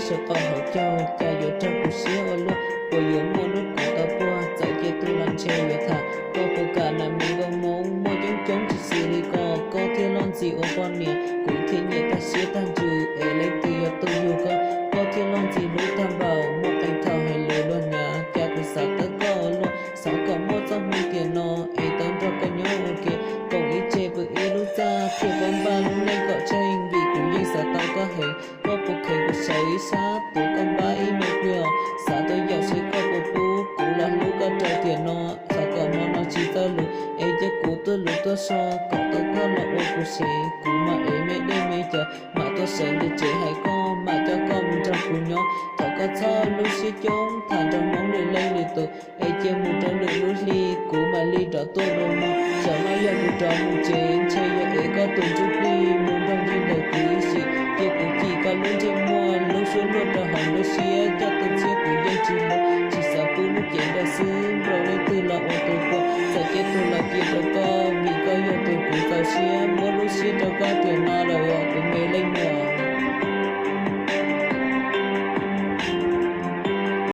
Sawv qhov hauv caug cas yuav raug kuv siab ua luaj, puas yuav muaj hnub kuv tau puag, txawm cia tus los ntshe yuav tham. Koj puas kam nam me nkauj Hmoob muaj coob coob tsis xws li ko, koj thiaj loj ntxim ua poj niam, kuv thiaj nyiam tag siab tag ntsws es leej twg yuav tuaj yug koj. Koj thiaj loj ntxim hlub tag npaum, muaj qee thaum hais lus luag hnyav, cas kuv xav tawb koj ua luaj, xav kom muaj txoj hmoo tiam no es tau nrog koj nyob ua ke, koom ib tse pw ib lub txaj, thiaj paub npaj lub neej kom tsheej, vim kuv yeej xav tau koj heev. Koj puas kheev kuv sawv ib sab tuav koj npab ib me pliag, xav tuaj yaum seb koj puas pub kuv los hlub koj rau tiam no. Xav kom hmo no tsis txawj lus es cia kuv tuaj luv tuaj so kom tau koj los ua kuv sev. Kuv mam ev me dej me cawv mam tuaj sawv ntawm tsev hais koj, mam coj koj mus nrog kuv nyob. Thov koj txhob lub siab coob tham nrog Hmoob lwm leej lwm tus, es cia mus rau lwm lub hli kuv mam li rov tuaj dua mog. Tsam no yog kuv rov mus tsev ntshe yuav ev koj tus ntsuj plig mus nrog ncig ntawm kuv ib sim, cia kuv cim koj lub ntsej muag lub suab luaj rau hauv lub siab, coj tuaj txhiab kuv yeej tsis hlub, tsis xav pub lub cev nrog xwb, nrog leej twg los ua tus quas, txawm cia tus los cia rau koj, vim koj yog tus kuv txaus siab, muab lub siab rau koj tiam no lawm os kuv me leej muam.